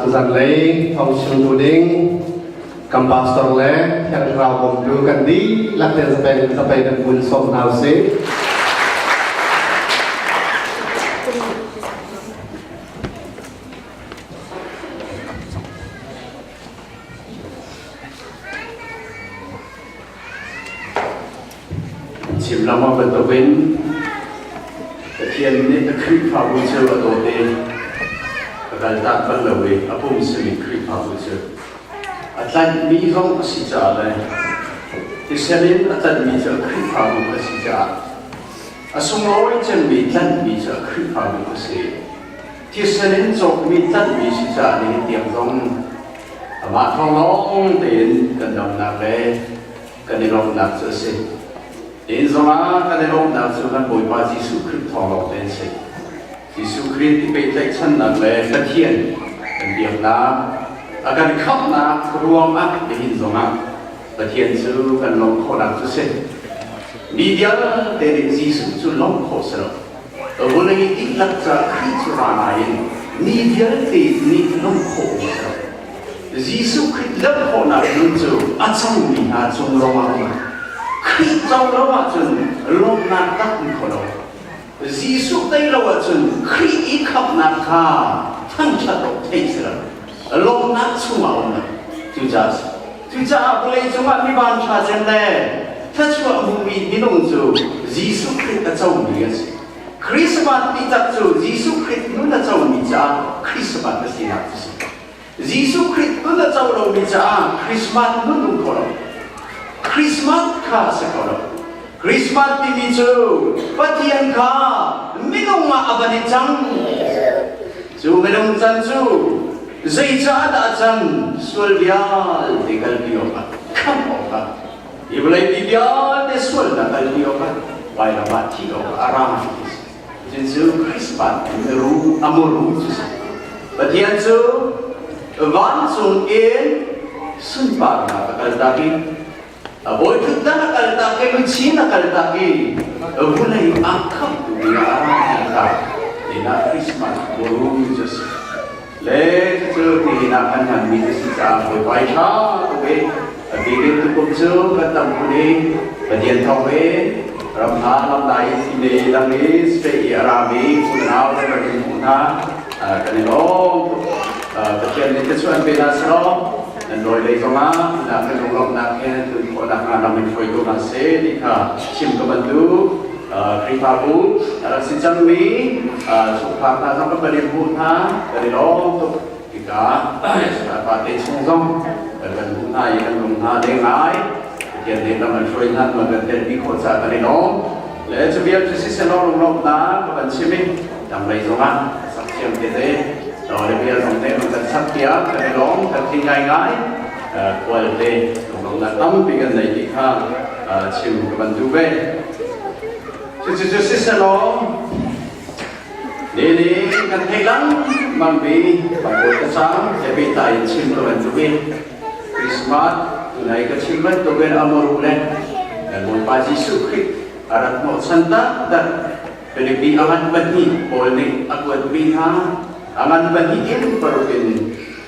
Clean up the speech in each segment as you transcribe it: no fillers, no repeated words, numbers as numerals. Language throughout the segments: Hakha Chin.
Tuzanlei thawngchimtu ding kan pastor le Thiang Thlarau bawmtu kan dihlak tein zapei kan vun sawm hna usih. Chim lengmang bantukin Pathian nih a Khrihfabu cu a dawt i a kaltak bal lo i a pum simi Khrihfabu cu a tlanhmi zong a si caah le thisen in a tlanhmi cu a Khrihfabu a si caah a sunglawi cemmi tlanhmi cu a Khrihfabu a si. Thisen in cawkmi tlanhmi si caah nihin tiang zong amah thawng lawng tein kan damnak le kan i lawmhnak cu a si. Nihin zongah kan i lawmhnak cu kan Bawipa Jesuh Khrih thawng lawng tein a si. Jesuh Khrih i pehtlaihchannak le Pathian kan biaknak, a kan khamhnak ruangah nihin zongah Pathian cu kan lawmh khawhnak cu a si. Mi vialte nih Jesuh cu lawmh khawh si lo. Vawlei dihlak ca Khrih cu ra nain mi vialte nih lawmh khawhmi a si lo. Jesuh Khrih lawmh khawhnak nun cu a cangmi hna cung lawngah um. Khrih co lo ahcun lawmhnak tak um kho lo. Jesuh tei lo ahcun Khrih i khamhnak kha thangṭhat awk theih si lo. Lawmhnak chungah um lo. Cucaah a si. Cucaah vawlei cungah mi vanṭha cem le thluachuah hmumi minung cu Jesuh Khrih a comi an si. Christmas ti tak cu Jesuh Khrih nun a comi caah Christmas a sinak cu si. Jesuh Khrih nun a co lomi caah Christmas nun um kho lo. Christmas kha a si kho lo. Christmas timi cu Pathian kha minung ah a van i cang. Cu minung can cu Zeicahdah a can sual vialte kalpi awkah khamh awkah hi vawleipi vialte sualnak kalpi awkah vailam ah thih awkah a ra ti a si. Cucu Christmas ru a muru cu si. Pathian cu vancung in sunparnak a kaltak i a bawiṭhutdan a kaltak i luchin a kaltak i vawlei ah khamhtu ding ah a ra ti kha nihin ah Christmas muru cu a si. Le cucu nihin ah kan hmanmi cu si caah Bawipa i ṭha tuk i a bik in tukum cu kan tam khun i Pathian thawng in ram hna lam dai in i dang i state i a rami unau kan rak in hmuh hna kan i lawm tuk. Pathian nih thluachuah an pe hna selaw nan lawi lei zongah na kan lunglawmhnak he nan tlun khawh nakhnga lam in hruai ko hna seh ti kha chim ka van duh. Khrihfabu a rak si cangmi chungkhar hna zong kan in hmuh hna kan i lawm tuk tikah pate chung zong kan kan hmuh hna i kan lung hna deng ngai Pathian nih lam an hruai hna man kan telpi khawh caah kan i lawm le cu vial cu siselaw lunglawmhnak ka van chim i dang lei zongah sak thiam te te le bia zong nih man kan sak tiah kan i lawm kan tling ngaingai khual te lunglawmhnak tampi kan nei ti kha chim ka van duh ve. Cucu siselaw ni ni kan theih lengmang mi Bible cacang he pehtlai in chim ka van duh i Christmas tunai ka chim bantukin Amaru le Bawipa Jesuh Khrih a rat hnawhchan taktak Filipi a ngan pahnih Paul nih a kuatmi hna a ngan pahnih in paruk in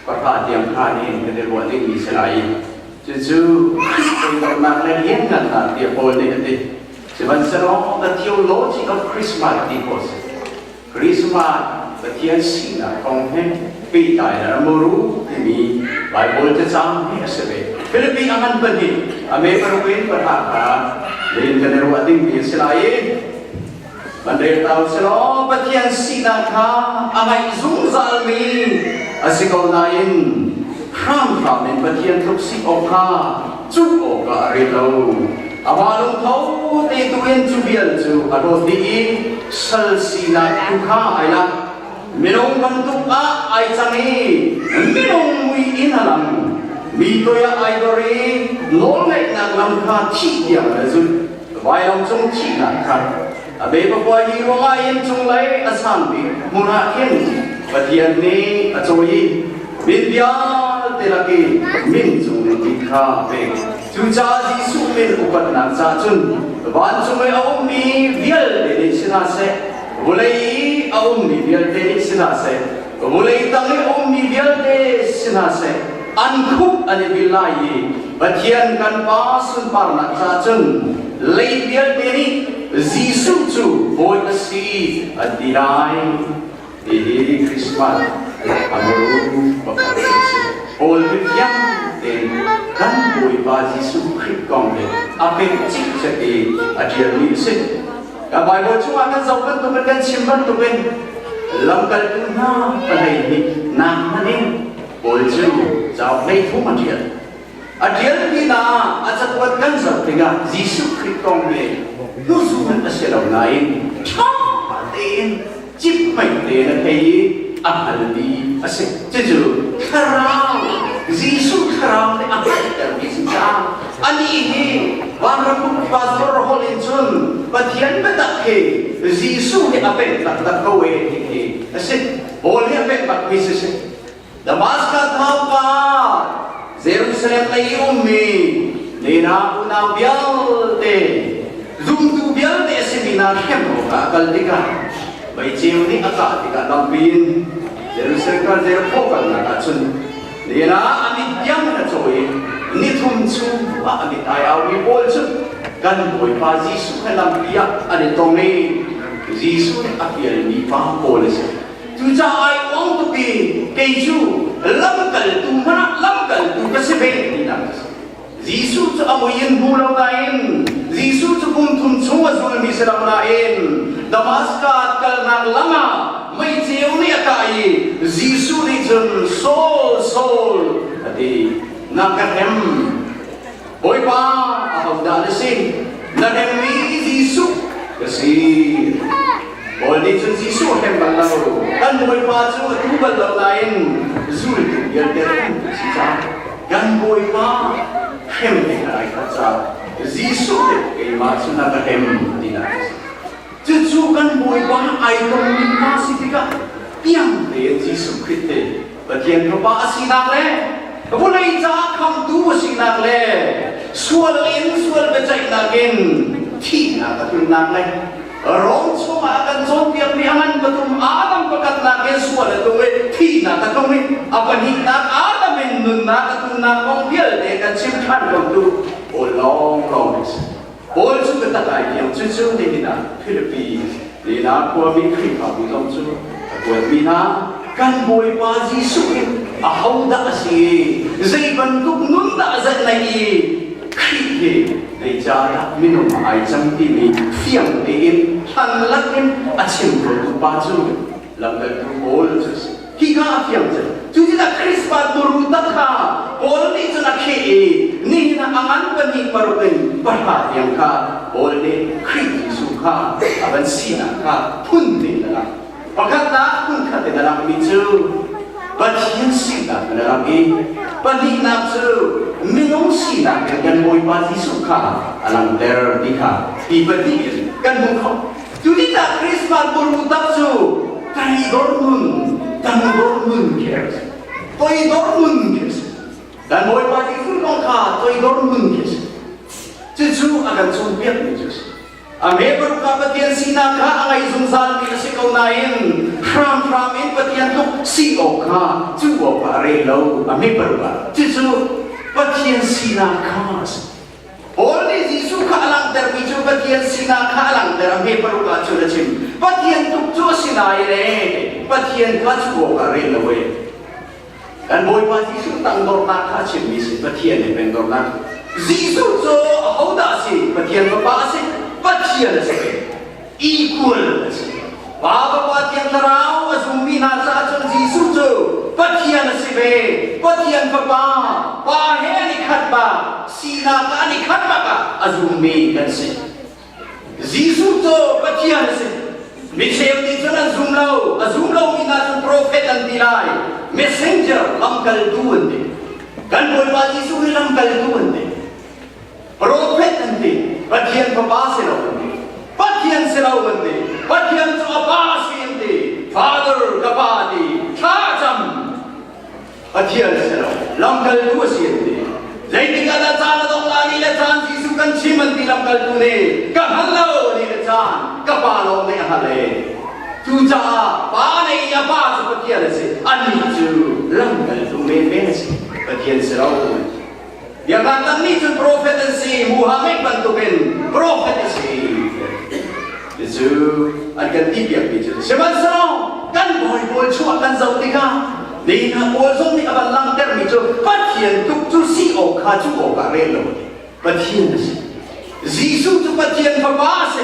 pahra tiang kha nihin kan i ruah dingmi si lai i Cucu Khrih toidornak le lianngannak tiah Paul nih a ti. Sihmanhsehlaw the theology of Christmas ti khawh a si. Christmas Pathian sinak kong he pehtlai in a muru timi Bible cacang hi a si ve. Philippi a ngan pahnih, a me paruk in pahra kha len kan i ruah dingmi a si lai i van rel ta u silaw Pathian sinak kha a ngaih zungzalmi a si ko nain hramhram in Pathian tluk si awk kha cuh awkah a rel lo. Amah lungtho te tu in cu vial cu a hlawt dih i sal sinak tu kha ai lak. Minung bantuk ah ai cang i minung mui in a lang. Mi toi ah ai dor i nawlngeihnak lam kha thih tiang a zulh. Vailam cung thihnak kha a bepakuai hi ruangah in cunglei a sang bik hmun ah khin Pathian nih a cawi i min vialte lak i min cung bik kha a pek. Cucaah Jesuh min upatnak caah cun vancung i a ummi vialte nih si hna seh, vawlei i a ummi vialte nih si hna seh, Vulei tang i ummi vialte si hna seh, an khup an i bil lai i Pathian kan Pa sunparnak caah cun lei vialte nih Jesuh cu Bawi a si an ti lai. Hihi Christmas a muru pakhat a si. Paul biafiang tein kan Bawipa Jesuh Khrih kong he a pek cikcek i a ṭialmi a si. Ka Baibal chungah kan zoh bantukin kan chim bantukin lamkaltu hna pahlei nih nak hmanh in Paul cu cauk 13 a ṭial. A ṭialmi hna a cakuat kan zoh tikah Jesuh Khrih kong he hnuzul a si lo nain ṭha tein cipmei tein a thei i a hngalmi a si. Cucu thlarau, Jesuh thlarau nih a hngalhtermi si caah anih hi vanram pastor holh in cun Pathian biatak hi Jesuh hi a pek taktak ko e ti khi a si. Paul hi a pek bakmi si si. Damascus thawngpa Jerusalem lei i ummi Nina unau vialte zumtu vialte a simi hna hrem awkah a kal tikah meiceu nih a kah tikah lampi in Jerusalem kal Jericho kalnak ah cun Nina a mit tiang in a cawi i nithum chung ah a mit ai aumi pawl cu kan Bawipa Jesuh he lampi ah an i tong i Jesuh nih a fialmi pa pawl a si. Cucaah ai uang tuk i kei cu lamkaltu hmanh ah lamkaltu ka si ve tinak a si. Jesuh cu a mui in hmu lo nain Jesuh cu kum thum chung a zulmi si lo nain Damaskas kalnak lam ah meiceu nih a kah i Jesuh nih cun Saul Saul a ti na ka hrem Bawipa ahodah na si? Na hremmi Jesuh ka si. Paul nih cun Jesuh a hrem bal lo. Kan Bawipa cu a tu bal lo nain zultu vialte an si caah kan Bawipa hrem ding ai khat caah Jesuh nih keimah cu na ka hrem tinak a si. Cucu kan Bawipa ai tongmi hna si tikah piang tein Jesuh Khrih te Pathian Fapa a sinak le vawlei caah khamtu a sinak le sual in sual biaceihnak in thihnak a tlunnak le Rom chungah a kan cawnpiakmi a ngan pathum Adam pakhatnak in sual a tlung i thihnak a tlung i a pahnihnak Adam in nunnak a tlunnak kong vialte kan chim ṭhan ko tu Paul lawnglawng a si. Paul cu biatak ai tiang cucu nihin ah Filipi lila khuami Khrihfabu zong cu a kuatmi hna kan Bawipa Jesuh hi ahodah a si i zei bantuk nun dah a zenh nei i Khrih hi zeicahdah minung ah ai cang timi fiang tein hlan lakin a chim khotu pa cu lamkaltu Paul cu a si. Hika a fiang cu. Cu tikah Christmas muru tak kha Paul nih cun a kheh i nihin ah a ngan pahnih paruk in pahra tiang kha Paul nih Khrih Jesuh kha a van sinak kha phun tein a lang. Pakhatnak phun khat in a langmi cu Pathian sinak in a lang i pahnihnak cu minung sinak in kan Bawipa Jesuh kha a langhter ti kha hi pahnih in kan hmuh khawh. Cu tikah Christmas muru tak cu toidor nun, tangdor nun khi a si. Toidor nun khi a si. Kan Bawipa Jesuh kong kha toidor nun khi a si. Cucu a kan cawnpiakmi cu a si. A hme ka Pathian sinak kha a ngei zungzalmi a si ko nain hramhram in Pathian tluk si awk kha cu awk ah a rel lo a hme paruk Cucu Pathian sinak kha a si. Paul nih Jesuh kha a langhtermi cu Pathian sinak kha a langhter a hme paruk ah cun a chim. Pathian tuk cu a si lai le Pathian kha cu awk ah rel lo e. Kan Bawipa Jesuh tangdornak kha a chimmi si Pathian nih pengdornak. Jesuh cu ahodah a si? Pathian Fapa a si. Pathian a si ve. Equal a si. Pa Fapa Thiang Thlarau a zummi hna caah cun Jesuh cu Pathian a si ve. Pathian Fapa, Pa he an i khat bak, sinak ah an i khat bak ah a zummi kan si. Jesuh cu Pathian a si. Mi cheu nih cun an zum lo. A zum lomi hna cu profet an ti lai. Messenger, lamkaltu an ti. Kan Bawipa Jesuh hi lamkaltu an ti. Profet an ti. Pathian fapa si lo an ti. Pathian si lo an ti. Pathian cu a pa si an ti. Father ka pa ti. Thla cam. Pathian si lo. Lamkaltu a si an ti. Zeitik ah dah caan a dong la ni le caan Jesuh kan chim an ti lamkaltu nih ka hngal lo ni le caan ka pa lawng nih a hngalh e. Cucaah pa nei i a pa cu Pathian a si. Annih cu lamkaltu menmen a si. Pathian si lo. Biaknak dang nih cun profet an si, Muhammad bantukin profet a si. Cucu an kan ti piakmi cu sihmanhsehlaw kan bawi pawl chuah kan zoh tikah Nehemiah pawl zong nih a van langhtermi cu Pathian tuk cu si awk kha cu awk ah rel lo Pathian a si. Jesuh cu Pathian fapa a si.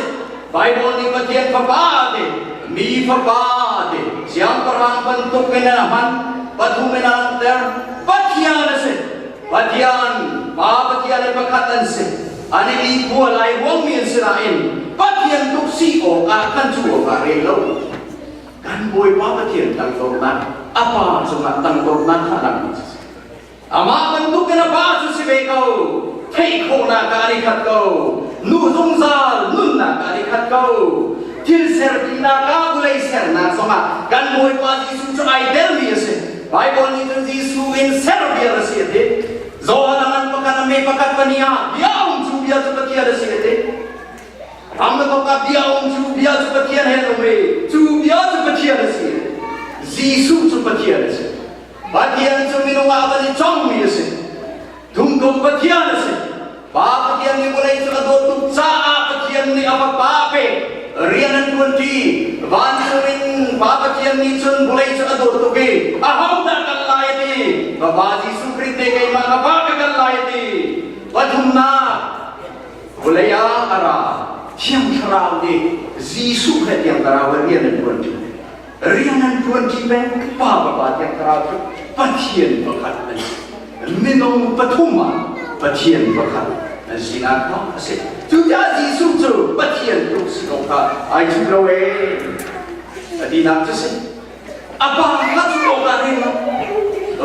Bible nih Pathian fapa a ti. Mi fapa a ti. Siangpahrang bantuk in a hman. Pathum in a langhter. Pathian a si. Pathian, Pa Pathian le pakhat an si. An i lihkhua lai ruangmi an si nain Pathian tuk si awkah kan cu awkah rel lo. Kan Bawipa Pathian tangdornak, a Pa cungah tangdornak kha a langmi si. Amah bantukin a pa cu si ve ko. Theih khawhnak ah an i khat ko. Nu zungzal nunnak ah an i khat ko. Thil serpinak ah vulei sernak zongah kan Bawipa Jesuh cu ai telmi a si. Bible nih cun Jesuh in ser vial a si a ti. Johan a ngan pakhat a me pakhat pahnih ah bia um cu bia cu Pathian a si a ti. Ram na thawk ah bia um cu bia cu Pathian he an um i cu bia cu Pathian a si. Jesuh cu Pathian a si. Pathian cu minung ah van i congmi a si. Thumkomh Pathian a si. Pa Pathian nih vawlei cu a dawt tuk caah Pathian nih a Fapa a pek. Rian an ṭuanṭi. Vancung in Pa Pathian nih cun vawlei cu a dawt tuk i ahodah kal lai a ti. Fapa Jesuh Khrih te keimah ka Pa ka kal lai a ti. Pathumnak vawlei ah a ra. Thiang Thlarau nih Jesuh he Thiang Thlarau he rian an ṭuanṭi. Rian an ṭuanṭi peng pa Fapa Thiang Thlarau cu Pathian pakhat an si. Minung pathum ah Pathian pakhat an sinak kha a si. Cucaah Jesuh cu Pathian tluk si ko kha ai cuh lo ee a tinak cu si. A pa kha cu awk ah rel lo.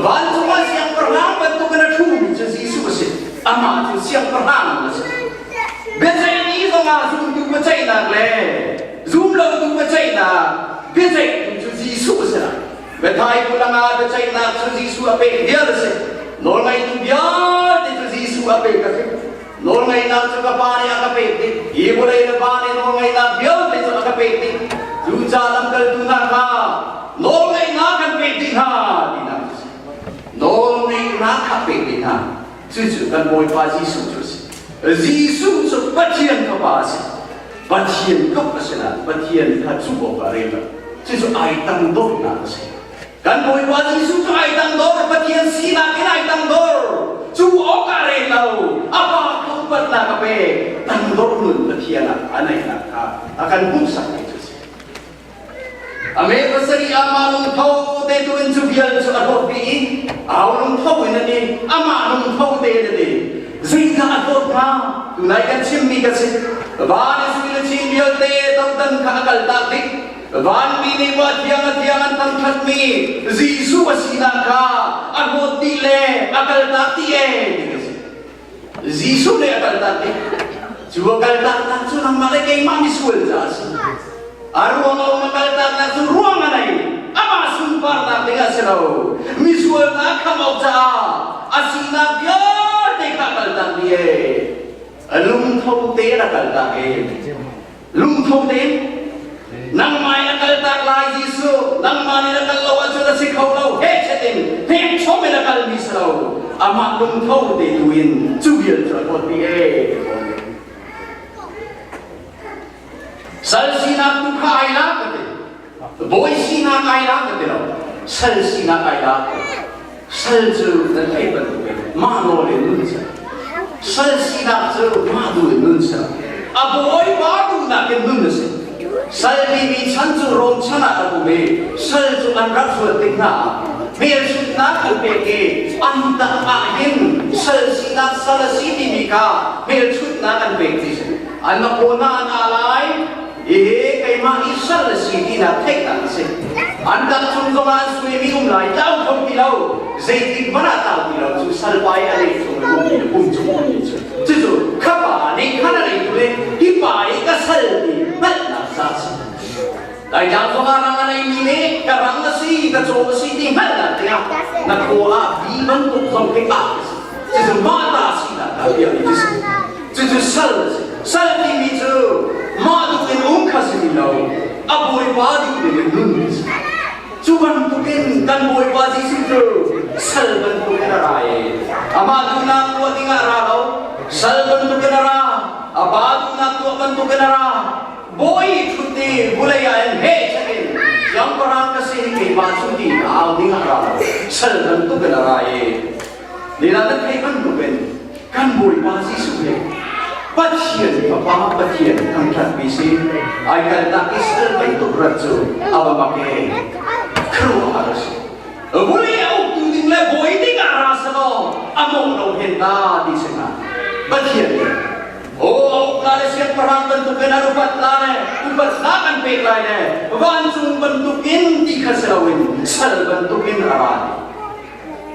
Vancung ah siangpahrang bantukin a ṭhumi cu Jesuh a si. Amah cu siangpahrang a si. Biaceih ni zongah zumtu biaceihnak le Zumlotu biaceihnak biaceihtu cu Jesuh a si lai. Biathai kulang ah biaceihnak cu Jesuh a pek vial a si. Nawlngeitu vialte cu Jesuh a pek a si. Nawlngeihnak cu ka Pa nih a ka pek dih. Hi vawlei le Pa nih nawlngeihnak vialte cu a ka pek dih. Cucaah lamkaltu hna kha nawlngeihnak kan pek dih hna tinak a si. Nawlngeihnak kha pek dih hna. Cucu kan Bawipa Jesuh cu a si. Jesuh cu Pathian Fapa a si. Pathian tluk a si nain Pathian kha cuh awkah rel lo. Cucu ai tangdornak a si. Kan Bawipa Jesuh cu ai tangdor, Pathian sinak in ai tangdor. Cu awkah rel lo. A pa kha upatnak a pek. Tangdor nun Pathian ah a neihnak kha a kan hmuhsak mi cu a si. A me pasarih ah mah lungtho te tu in cu vial cu a hlawt dih i au lungtho in a ti amah lungtho te in a ti zeidah a hlawt hnga tunai kan chimmi ka si van i sui le chin vialte todan kha a kaltak dih vanmi nih wa thiang a thiang an thangṭhatmi Jesuh a sinak kha a hlawt dih le a kaltak dih ee ti ka si Jesuh nih a kaltak dih. Cu a kaltaknak cu nangmah le keimah misual caah a si. A ruang a um a kaltaknak cu ruang a nei. Amah sunparnak ding a si lo. Misual hna khamh awk caah a sinak vialte kha a kaltak dih ee. A lungtho tein a kaltak ee. Lungtho tein nangmah in a kaltak lai Jesuh nangmah nih na kal lo ahcun a si kho lo hehchet in hnekchom in a kalmi si lo amah lungtho te tu in cu vial cu a hlawt dih ee sal sinak tu kha ai lak ka ti bawi sinak ai lak ka ti lo sal sinak ai lak sal cu nan theih bantukin mah nawl in nun si sal sinak cu mah duh in nun si a bawipa duhnak in nun a si sal timi chan cu Rom chan ah a um i sal cu an rak zuat tik hna ah hmelchunhnak an pek i an tak ah hin sal sinak sal a si timi kha hmelchunhnak an pek ti si an na paw hna an aa lai Hihi keimah i sal a si tinak theihnak a si. An dang chung zongah an suaimi um lai tlau kho ti lo. Zeitik hmanh ah tlau ti lo cu salpa i a lei chung le ummi le pum chung ummi cu. Cucu kha pa nih khan a leitu le hi pa i ka sal ti hngalhnak ca a si. Laitlang zongah rang a neimi nih ka rang a si, ka caw a si ti hngalhnak dingah na khaw ah bi bantuk zong khi ah a si. Cucu mah ta sinak kha biami cu si. Cucu sal a si. Sal timi cu mah duh in um kha si ti lo. A Bawipa duh ning in nun mi si. Cu bantukin kan Bawipa Jesuh cu sal bantukin a ra i amah duhnak tuah dingah a ra lo. Sal bantukin a ra, a pa duhnak tuah bantukin a ra. Bawi ṭhut i vulei ah in heh chakin siangpahrang ka si hi keimah cu ti in au ding ah ra lo. Sal bantukin a ra i lila na theih bantukin kan Bawipa Jesuh nih Pathian Fapa Pathian thangṭhatmi si ai kaltak i sal bantuk rat cu a va mak e khuaruahhar a si. Vulei a uktu ding le bawi ding ah ra selaw a mawh lo hen ta ti si hnga. Pathian nih Aw a uk la le siangpahrang bantukin an upat la le upatnak an pek lai le vancung bantukin ti kha si loin sal bantukin a ra.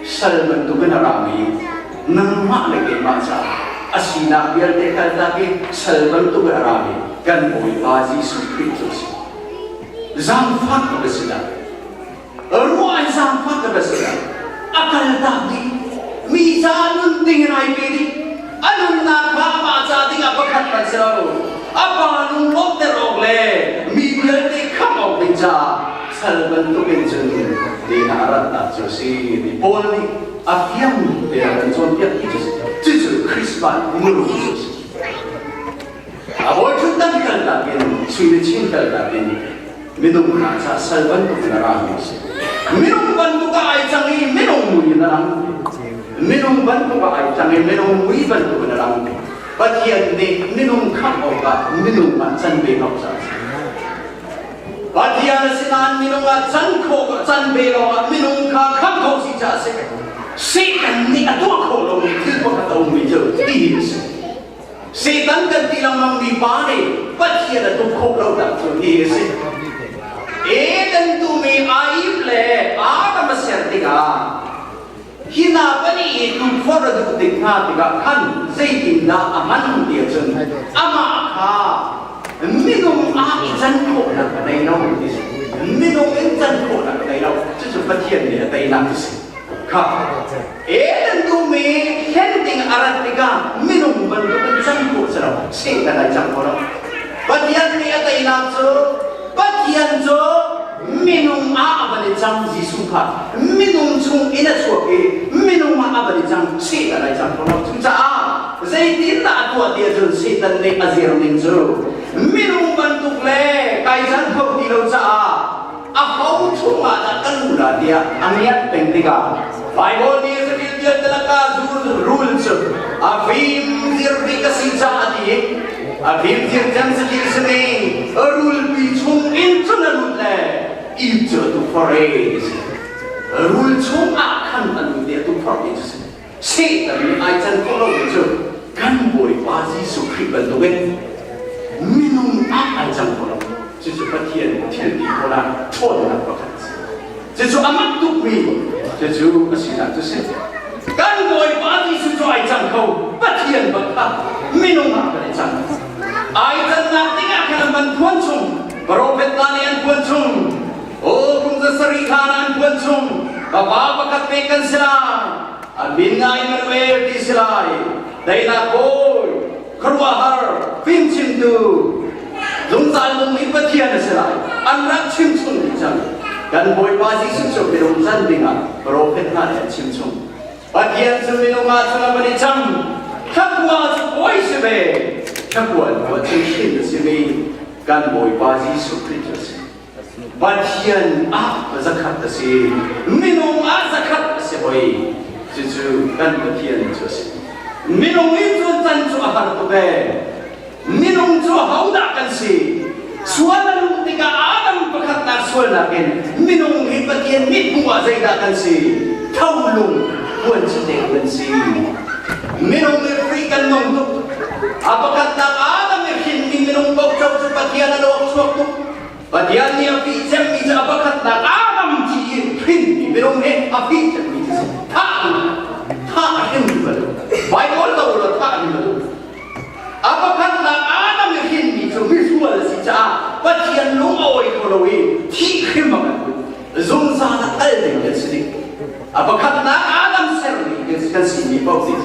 Sal bantukin a rami nangmah le keimah caah a sinak vialte kaltak i sal bantukin a rami kan Bawipa Jesuh Khrih cu a si. Zaangfak ka va si dah! Ruah in zaangfak ka va si dah! A kaltak dih. Mi ca nun ding in ai pe dih. A nunnak kha amah ca dingah pakhat hmanh si lo. A pa lunglawmhter awk le mi vialte khamh awk ding caah sal bantukin cun dina a ratnak cu a si ti Paul nih a fiang te a kan cawnpiak ti cu a si. Cucu Christmas muru cu a si. A bawi ṭhutdan kaltak in sui le chin kaltak in minung hna ca sal bantukin a rami a si. Minung bantuk ah ai cang i minung mui in a lang. Minung bantuk ah ai cang i minung mui bantukin a lang. Pathian nih minung khamh awkah minung ah can ve awk ca a si. Pathian a si nain minung ah can khawh can ve lawngah minung kha khamh khawh si ca a si. Satan nih a tuah khawh lomi thil pakhat a ummi cu ti hi a si. Satan kan ti lengmang mi pa nih Pathian a tuk khawh lo tak cu hi a si. Eden tumi Aib le Adam a ser tikah hi hna pahnih hi tukforh a duh tik hna tikah khan zeitindah a hman ti ahcun amah kha minung ah i can khawhnak a nei lo ti si. Minung in can khawhnak a nei lo. Cucu Pathian nih a teinak a si. Kha Eden duhmi hlen ding a rat tikah minung bantukin cang khawh si lo, Satan ai cang kho lo. Pathian nih a teinak cu Pathian cu minung ah a van i cang Jesuh kha minung chung in a chuak i minung ah a van i cang Satan ai cang kho lo. Cucaah zeitindah a tuah ti ahcun Satan nih a zir ning cu minung bantuk le kai can kho ti lo caah a ho chungah dah kan lu la tiah a ngiat peng tikah Bible nih satil vialte lakah rul cu a fim zirpi ka si caah a ti i a fim zir cem satil simi rulpi chung in cun a lut le Eve cu a tukforh e ti si rul chung ah khan a lut i a tukforh ti cu si Satan nih ai can khawh lomi cu kan Bawipa Jesuh Khrih bantukin minung ah ai cang kho lo. Cucu Pathian thil ti khawhnak ṭhawnnak pakhat a si. Cucu a mak tukmi cucu a sinak cu si. Kan Bawipa Jesuh cu ai cang kho. Pathian bak kha minung ah kan i cang. Ai cannak dingah khan an van phuan chung. Profet hna nih an phuan chung. Aw kum za sarih hlan ah an phuan chung fapa pakhat pek kan si lai. A min ah Emmanuel ti si lai. Daihnak bawi, khuaruahhar, fimchimtu, zungzal nung hi Pathian a si lai. An rak chim chung dih cang. Kan Bawipa Jesuh cu minung can dingah profet hna nih an chim chung. Pathian cu minung ah cun a van i cang. Thlakua cu bawi si ve. Thlakua hnu ah cun hrin a simi kan Bawipa Jesuh Khrih cu a si. Pathian ah zakhat a si, minung ah zakhat a si hoi. Cucu kan Pathian cu a si. Minung in cun can cu a har tuk ee. Minung cu hodah kan si? Sual a luh tikah Adam pakhatnak sualnak in minung hi Pathian mithmuh ah zeidah kan si? Tholung puan cite kan si. Minung i free kan nung tuk. A pakhatnak Adam i hrinmi minung paoh cu Pathian a lawk chuak tuk. Pathian nih a fih cemmi cu a pakhatnak Adam thi in hrinmi minung he a fih cemmi cu si. Thah thah a hrim bal. Bible lo lo thah a bal. A pakhatnak Adam i hrinmi cu misual a si caah Pathian lung a awi kho lo i thih hrim a kan duh. Zungzal a kal ding kan si ding. A pakhatnak Adam sermi kan simi paoh nih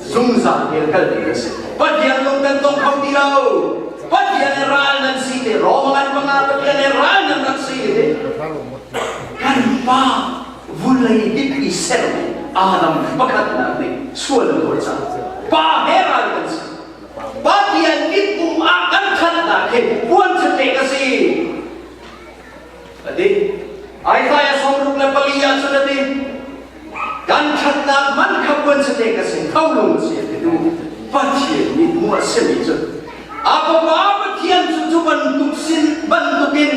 zungzal hell kal ding kan si. Pathian lung kan tong kho ti lo. Pathian he ral nan si te Roma ngan panga Pathian he ral nan rak si te. Kan pa vulei dip i sermi Adam pakhatnak nih sual a tuah cang. Pa he ral kan si. Pathian mit ah kan thatnak hi puan chatlek a si. A ti. Isaiah 64 ah cun a ti. Kan ṭhatnak man kha puan chatlek a si, tholung a si a ti tu. Pathian nih hmuh a simi cu a Fapa Pathian cu cu bantuk sin bantukin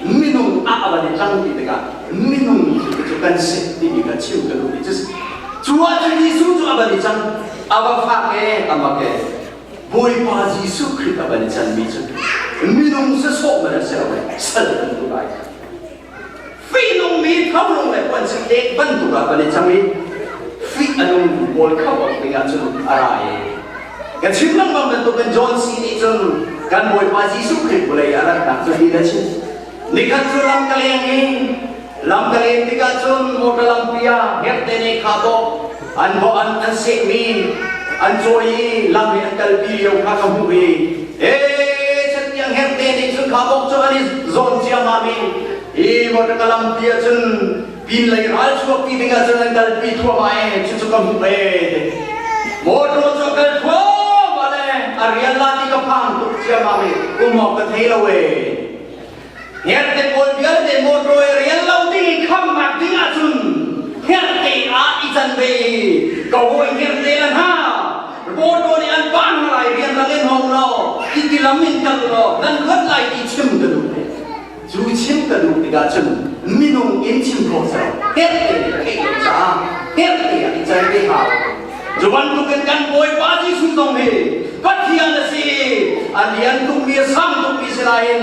minung ah a van i tlang ti tikah minung cu kan si timi kha chim ka duh ti cu cu ahcun Jesuh cu a van i cang a va fak e a mak e Bawipa Jesuh Khrih a van i canmi cu minung sasawh man a si lo e sal bantuk ai fihnungmi tholung le puanchik bantuk ah van i cang i fih a nung pawl kho awk ding ah cun a ra i kan chim lengmang bantukin John C nih cun kan Bawipa Jesuh Khrih vawlei a ratnak cu hi na chim nikhat cu lam ka leng i lam ka len tikah cun motor lampi ah hngerhte nih kha bawk an bawh an an sehmi an cawi i lam i an kalpi lio kha ka hmuh i ee chatiang hngerhte nih cun kha bawk cu an i zawn ciammam i hi motor ka lampi ah cun pinlei ral chuakpi ding ah cun an kalpi thluahmah e cucu ka hmuh e motor cu a kal thluahmah le a rian la ti ka phang tuk ciammam i um awk ka thei lo e Hngerhte pawl vialte motor i rian lo ding i khamnak ding ahcun hngerhte ah i can ve i ka hawi hngerhte le hna motor nih an pah hna lai rian rang in hong law ti lam in kal law nan luat lai ti chim ka duh ve. Cu chim ka duh tikah cun minung in chim khawh si lo hngerhte nih theih lo caah hngerhte ah i can ve hau. Cu bantukin kan Bawipa Jesuh zong hi Pathian a si a lian tukmi a sang tukmi si nain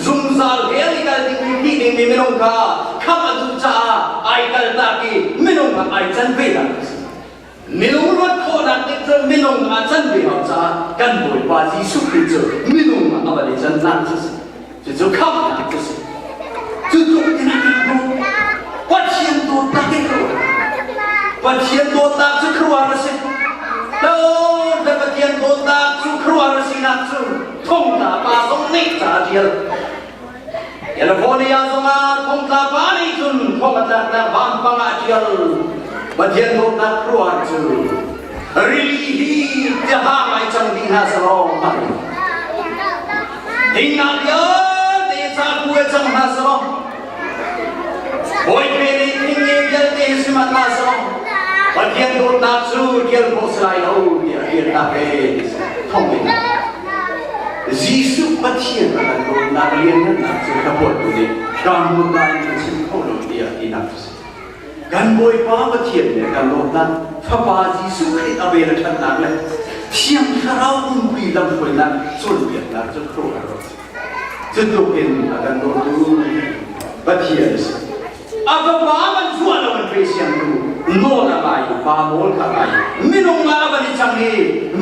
zungzal hell i kal dingmi ṭih dingmi minung kha khamh a duh caah ai kaltak i minung ah ai can ve nak a si. Minung luat khawhnak ding cu minung ah can ve hau caah kan Bawipa Jesuh Khrih cu minung ah a van i cannak cu a si. Cucu khamhnak cu a si. Cu tluk in a kan dawt. Pathian dawtnak in ka ruat. Pathian dawtnak cu khuaruahhar a si. Lo Pathian dawtnak cu khuaruahhar a sinak cu thongtla pa zong nih ca a ṭial. California zongah thongtla pa nih cun thong a tlaknak vampang ah a ṭial. Pathian dawtnak khuaruahhar cu rili hi tiaha ngai cang ding hna selaw Dingnak vialte ca kuai cang hna selaw Bawipe nih thing vialte hi si hmanh hna selaw Pathian dawtnak cu ṭial khawh si lai lo tiah riannak he thong in Jesuh Pathian a kan dawtnak lianngannak cu ka huattu nih kaa hmuhnak in ka chim kho lo tiah tinak cu si. Kan Bawipa Pathian nih a kan dawtnak Fapa Jesuh Khrih a vel a ṭhatnak le Thiang Thlarau umpi lamhruainak cawnpiaknak cu khuaruahhar a si. Cu tluk in a kan dawtu Pathian a si. A Fapa man chuah lo in pe siangtu nawl a ngai i pa nawl kha a ngai. Minung ah a van i cang i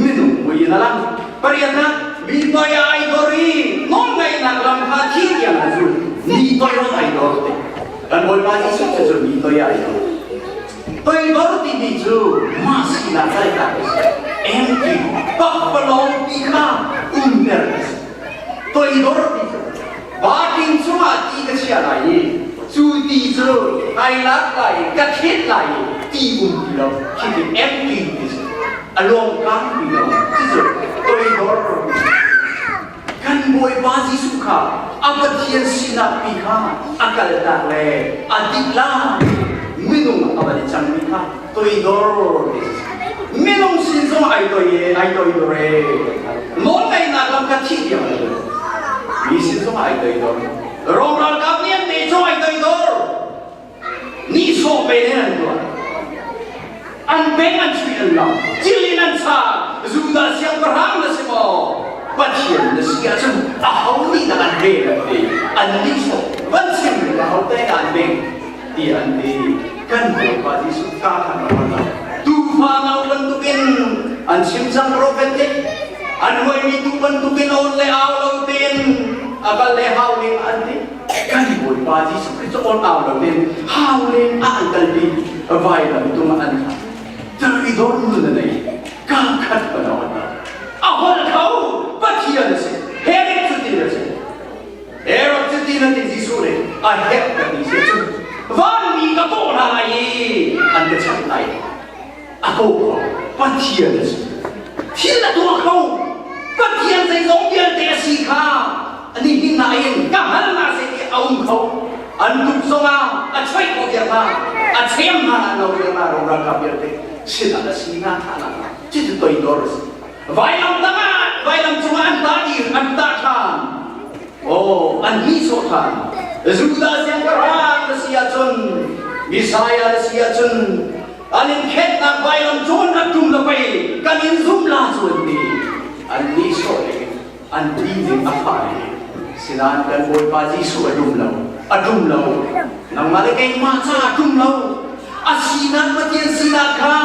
minung mui in a lang. Pariatnak, mi toi ah ai dor i nawlngaihnak lam kha thi tiang a zul. Mi toi ah ai dor te. Kan Bawipa Jesuh cu cu mi toi ah ai dor. Toidor timi cu mah sinak kaltak a si. Empty, pakpalawng ti kha umter a si. Toidor ti cu baking chungah ti ka chia lai i cu ti cu kai lak lai i ka thlet lai i ti um ti lo. Khi ti empty ti si. A lawngkang ti lo. Cucu toidor Kan Bawipa Jesuh kha a Pathian sinak pi kha a kaltak le a dihlak minung a van i cangmi kha toidor ti si. Minung sin zong ai toi e, ai toidor e. Nawlngaihnak lam kha thih tiang ai toidor. Mi sin zong ai toidor. Rom ralkap nih an te zong ai toidor. Nihsawh pe in an tuah. An beng an chuih an lam. Cil in an char. Judah siangpahrang na si maw? Pathian na si ahcun aho nih dah an rel an ti. An nihsawh. Van chim ning aho te dah an beng ti an ti. Kan Bawipa Jesuh ka khan a rat lo. Tuufa no bantukin an chim cang profet nih an huaimi tuu bantukin awn le au lo tein a kal le hau ning an ti. Kan Bawipa Jesuh Khrih cu awn au lo in hau len ah an kalpi vailam tung ah an thlah. Toidor nun a nei. Kaa khat pa nawn lo. A holh kho Pathian a si. He! A herh ka ti si cun vanmi ka kawh hna lai i an ka chanh lai. A ko kho. Pathian a si. Thil a tuah kho. Pathian zeizong vialte a si kha ani hin nain ka hal na se ti a um kho. An tuk zongah a choih ko viar hna, a chem hna na lo viar hna ro ralkap vialte sinah a si na tha na cucu toidor a si. Vailam tangah vailam cungah an tah i an tah ṭhan. Oh, an nihsawh ṭhan. Judah siangpahrang na si ahcun, Messiah na si ahcun, an in khenhnak vailam cung rak ṭum la pei kan in zum la cu an ti. An nihsawh ning an ti ning a fah ning. Sinain kan Bawipa Jesuh a ṭum lo. A ṭum lo. Nangmah le keimah caah a ṭum lo. A sinak Pathian sinak kha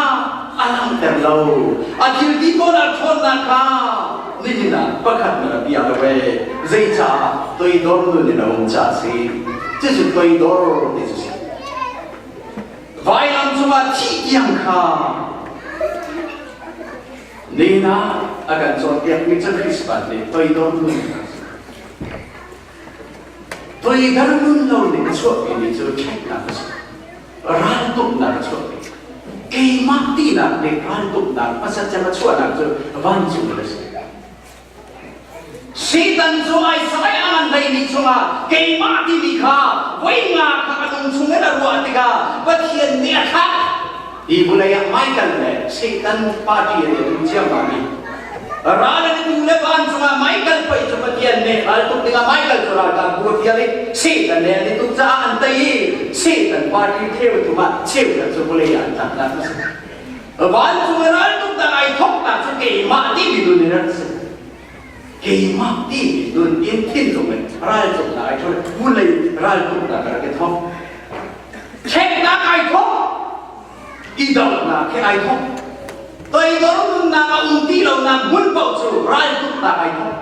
a langhter lo. A thil ti pawl ah ṭhawnnak kha nihin ah pakhat na rak bia lo ee. Zeicah toidor nun in a um caah a si. Cucu toidor ti cu si. Vailam cungah thih tiang kha nihin ah a kan cawnpiakmi cu Christmas nih toidor nun a si. Toidar nun lo nih a chuahpimi cu ṭhatnak a si. Raltuknak a chuahpi. Keimah tinak nih raltuknak hmasa cem a chuahnak cu vancung in a si. Satan cu Isaiah a ngan hleimi chungah keimah timi kha voi nga kha a nung chungin a ruah tikah Pathian nih a thah. Hi vawlei ah Michael le Satan party an i tum ciammam i ral an i tu le vancung ah Michael pei cu Pathian nih raltuk dingah Michael cu ralkap bu a fial i Satan he an i tuk caah an tei i Satan party cheu thum ah cheukhat cu vawlei ah an tlaknak a si. Vancung i raltuknak ai thawknak cu keimah timi nun in a rak si. Keimah timi nun in thinlung in raltuknak ai thawk vulei raltuknak a rak i thawk. Ṭheknak ai thawk. I dohnak he ai thawk. Toidor nunnak a um ti lonak hmun paoh cu raltuknak ai thawk.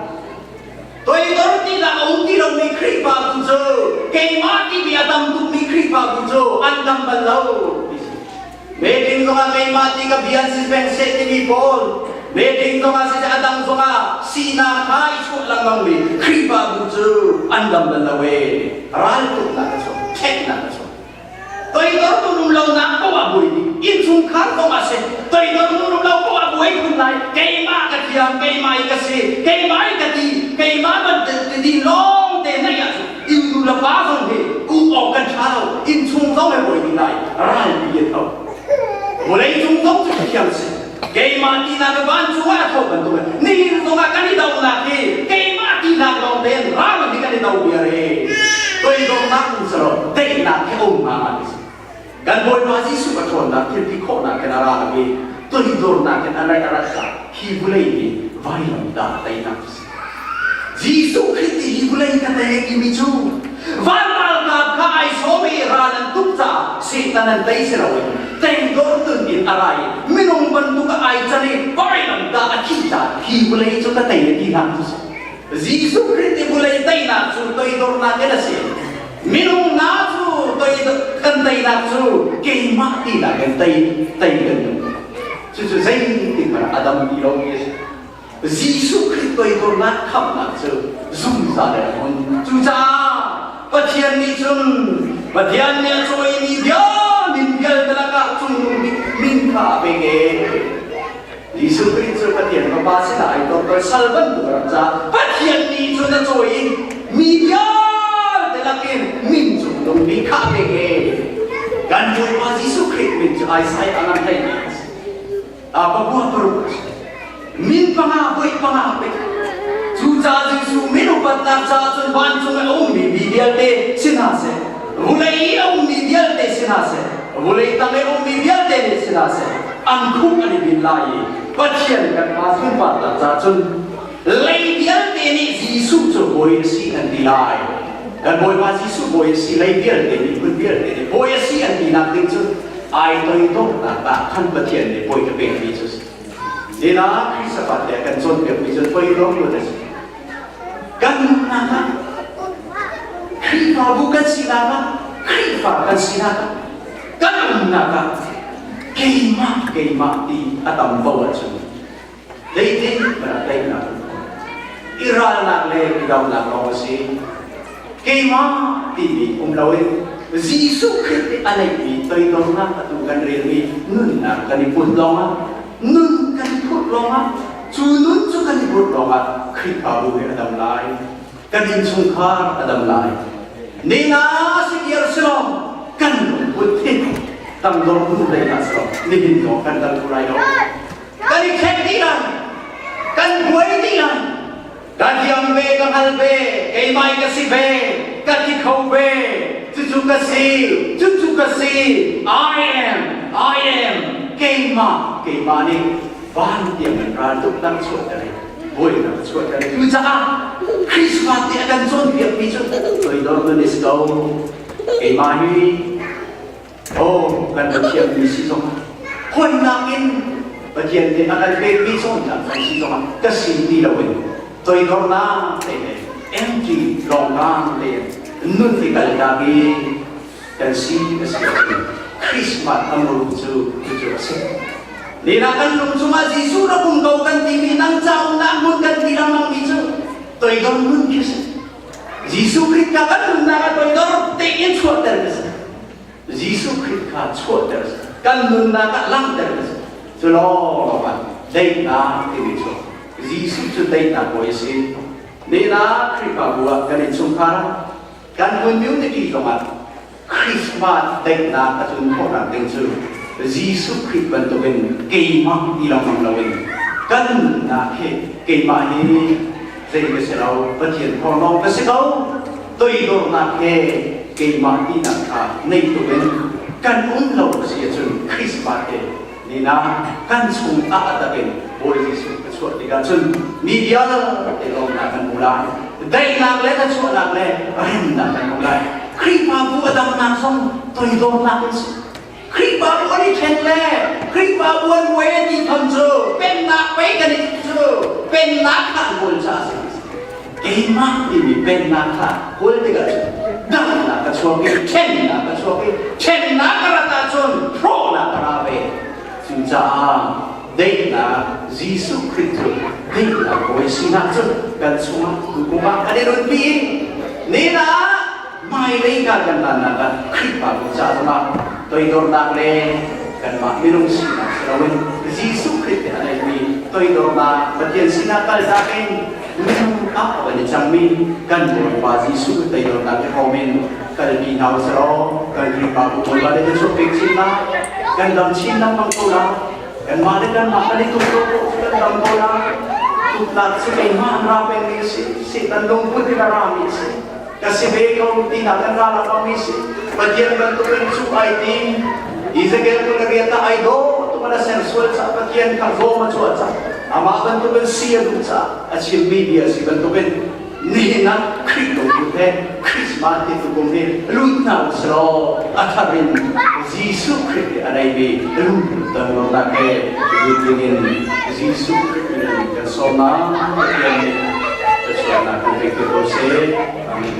Toidor tinak a um ti lomi Khrihfabu cu keimah timi a tam tukmi Khrihfabu cu an dam bal lo. Meeting zongah keimah ti ka bia si peng seh timi pawl meeting zongah siseh a dang zongah sinak kha i chuah lengmangmi Khrihfabu cu an dam bal lo ee. Raltuknak a chuak, ṭheknak a chuak. Toidor nun um lonak poah buai dih. Innchungkhar zong ah si. Toidor nun um lo poah buai khun lai. Keimah ka thiam, keimah i ka si, keimah i ka ti, keimah ban ti lawng te naih ahcun inn nu le pa zong hi um awk kan ṭha lo. Innchung zong he buai dih lai. Ralpi a tho. Vawlei cung zong cu thiam si. Keimah tinak ka van cungah a tho bantuk nihin zongah kan i donak hi keimah tinak lawng tein ral hi kan i do viar i toidornak um selaw daihnak hi um hnga ma ti si. Kan Bawipa Jesuh a ṭhawnnak thilti khawhnak khin a ra lo i toidornak in a rak a rat ca hi vulei hi vailam dah teinak cu si. Jesuh Khrih ti hi vulei ka tei timi cu van ralkap kha ai sawm i ral an tuk caah Satan an tei si loin tengdor nun in a ra i minung bantuk ah ai can i vailam dah a thih caah hi vulei cu ka tei a ti hna cu si. Jesuh Khrih ti vulei teinak cu toidornak in a si. Minung hna cu toi kan teinak cu keimah tinak in tei tei kan duh. Cucu zeitik hmanh ah a dam ti lomi a si. Jesuh Khrih toidornak khamhnak cu zungzal in a hmun. Cucaah Pathian nih cun Pathian nih a cawimi bia min vialte lakah cungnung bik min kha a pek e. Jesuh Khrih cu Pathian Fapa sinah ai tor sal bantuk a rak caah Pathian nih cun a cawi i mi vialte lakin min cungnung bik kha a pek e. Kan Bawipa Jesuh Khrih min cu Isaiah a ngan hleimi a si. Pakua paruk a si. Min panga voi panga pek. Cucaah Jesuh min upatnak caah cun vancung i a ummi mi vialte si hna seh, vulei i a ummi vialte si hna seh, vulei tang i a ummi vialte nih si hna seh, an khuk an i bin lai i Pathian kan Pa sunparnak caah cun lei vialte nih Jesuh cu Bawi a si an ti lai. Kan Bawipa Jesuh Bawi a si, lei vialte miphun vialte nih Bawi a si an tinak ding cu ai toidornak ah khan Pathian nih bawi ka pekmi cu si. Nina Khrihfabat le kan cawnpiakmi cu toidor nun a si. Kan nunnak ah Khrihfabu kan sinak ah Khrihfa kan sinak ah kan umnak ah keimah keimah ti a tam bo ahcun zeitin mana teinak i ralnak le i donak lawng a si. Keimah. timi um loin Jesuh Khrih nih a neihmi toidornak atu kan relmi nunnak kan i put lawngah nun kan i phurh lawngah cu nun cu kan i phurh lawngah Khrihfabu hi a dam lai, kan innchungkhar a dam lai. Nina si ir si lo kan lungput hi tangdor hnu hlei hna si lo nihin zong kan dal kho lai lo. Kan i khen dih lai, kan buai dih lai. Ka thiam ve, ka hngal ve, keimah ka si ve, ka ti kho ve, cucu ka si, cucu ka si, I am, I am, keimah, keimah nih van tiang in raltuknak chuahter i buainak chuahter i cucaah Christmas nih a kan cawnpiakmi cu toidor nun is ko. Keimah hi Oh, kan Pathian mi si zongah hawinak in Pathian nih a kan pekmi cawnnak zong si zongah ka sin ti loin toidornak te he empty lawngkang tein nun i kaltak i kan si a si ahcun Christmas a muru cu cucu a si. Nina kan lung cungah Jesuh rak um ko kan timi nang caumnak hmun kan ti lengmangmi cu toidor nun khi si. Jesuh Khrih kha kan nunnak ah toidor tein chuahter ka si. Jesuh Khrih kha chuahter a si. Kan nunnak ah langhter a si. Cu lawng ah daihnak timi cu Jesuh cu daihnak bawi a si. Nina Khrihfabu ah kan innchungkhar ah kan community zongah Christmas daihnak a tlun khawhnak ding cu Jesuh Khrih bantukin keimah ti lengmang loin kan nunnak hi keimah hi zei ka si lo, Pathian thawng lawng ka si ko, toidornak he keimah tinak kha nei tuk in kan um lo si ahcun Christmas he nina kan chung ah a takin Bawi Jesuh ka chuah tikah cun mi vialte lawmnak kan hmu lai, daihnak le chuahnak le remnak kan hmu lai. Khrihfabu a damnak zong toidornak in si. Khrihfabu an i ṭhen le Khrihfabu an buai ti tham cu pennak pei kan i cu pennak kha an kawl caah a si. Keimah timi pennak kha kawl tikah cun damnak ka chuak i ṭhennak ka chuak i ṭhennak ka rat ahcun hrawhnak ka ra ve. Cucaah daihnak Jesuh Khrih cu daihnak bawi sinak cu kan chungah tukum ah kan i runpi i nina hmailei ka kan lannak ah Khrihfabu ca zongah toidornak le kanmah minung sinak si loin Jesuh Khrih nih a neihmi toidornak Pathian sinah kaltak in minung ah a van i cangmi kan Bawipa Jesuh toidornak i hrawm in kalpi hna usih law kan Khrihfabu Bawipa le chuak pek chin la kan dam chin lengmang ko la kanmah le kanmah kan i tuk ko kan dam ko la tuknak cu keimah an ra pengmi si Satan lungput in a rami si ka si ve ko tinak kan ra lakmi si Pathian bantukin cu ai tim Ezekiel tu le riata ai do tu mana sersual ca Pathian kha zawm a chuah ca amah bantukin si a duh ca a chimmi bia si bantukin nihin ah Khrih lungput he Christmas ti tukum hi lut hna usilaw a thar in Jesuh Khrih nih a neimi lungput danglonak he lut dingin Jesuh Khrih min kan sawm na Pathian nih Pathian kan pek te ko seh. Amen.